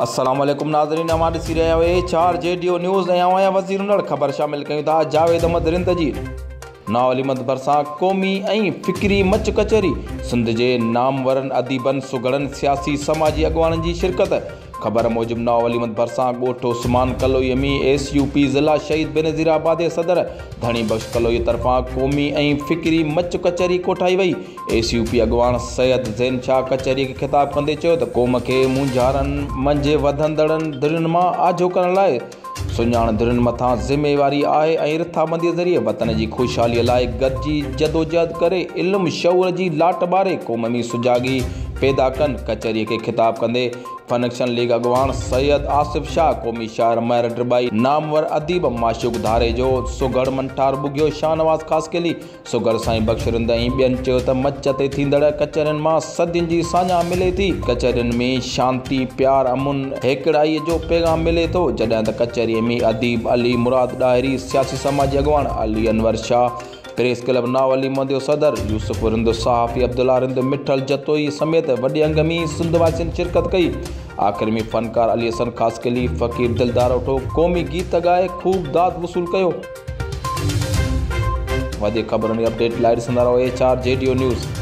السلام عليڪم ناظرين اوهان ڏسي رهيا آهيو H R G D O news ۽ آئون آهيان وزير انڙ خبر شامل ڪيون ٿا جاويد احمد رند جي ناولي مند ڀرسان قومي ۽ فڪري مچ ڪچهري سنڌ جي نامورن اديبن سگهڙن سياسي سماجي اڳواڻن جي شرڪت خبر موجب ناولي مند ڀرسان ڳوٺ Usman Kaloi ۾ S U P ضلع شهيد بينظير آباد جي صدر ڌڻي بخش ڪلوئي طرفان قومي ۽ فڪري مچ ڪچهري ڪوٺائي وئي. ايس يو پي اڳواڻ سيد زين شاهه ڪچهري کي خطاب ڪندي چيو ته قوم کي مونجهارن منجهه وڌندڙن ڌرين مان آجو ڪرڻ لاء سڃاڻ ڌرين مٿان ذميواري آهي ۽ رٿابندي ذريعي وطن جي خوشحالي لاء گڏجي جدوجهد ڪري علم شعور جي لاٽ ٻاري قوم ۾ سجاڳي پيدا ڪن. ڪچهري کي خطاب ڪندي فنڪشن ليگ اڳواڻ سيد آصف شاهه، قومي شاعر مهر ڊٻائي، نامور اديب معشوق ڌاريجو، سگهڙ منٺار ٻگهيو، شاهنواز خاصخيلي، سگهڙ سائين بخش رند ۽ ٻين چيو ته مچ تي ٿيندڙ ڪچهرين مان صدين جي ساڃاهه ملي ٿي، ڪچهرين ۾ شانتي، پيار، امن، هيڪڙائيء جو پيغام ملي ٿو، جڏهن ته ڪچهريء ۾ اديب علي مراد ڏاهري، سياسي سماجي اڳواڻ علي انور شاهه، پريس ڪلب ناو علي منديو صدر يوسف رند، صحافي عبدالله رند، مٺل جتوئي سميت وڏي انگ ۾ سنڌ واسين شرڪت ڪئي. آخر ۾ فنڪار علي حسن خاصخيلي، فقير دلدار اوٺو قومي گيت ڳائي خوب داد وصول ڪيو. وڌيڪ خبرن ۽ اپڊيٽ لاء ڏسندا رهو H R G D O news.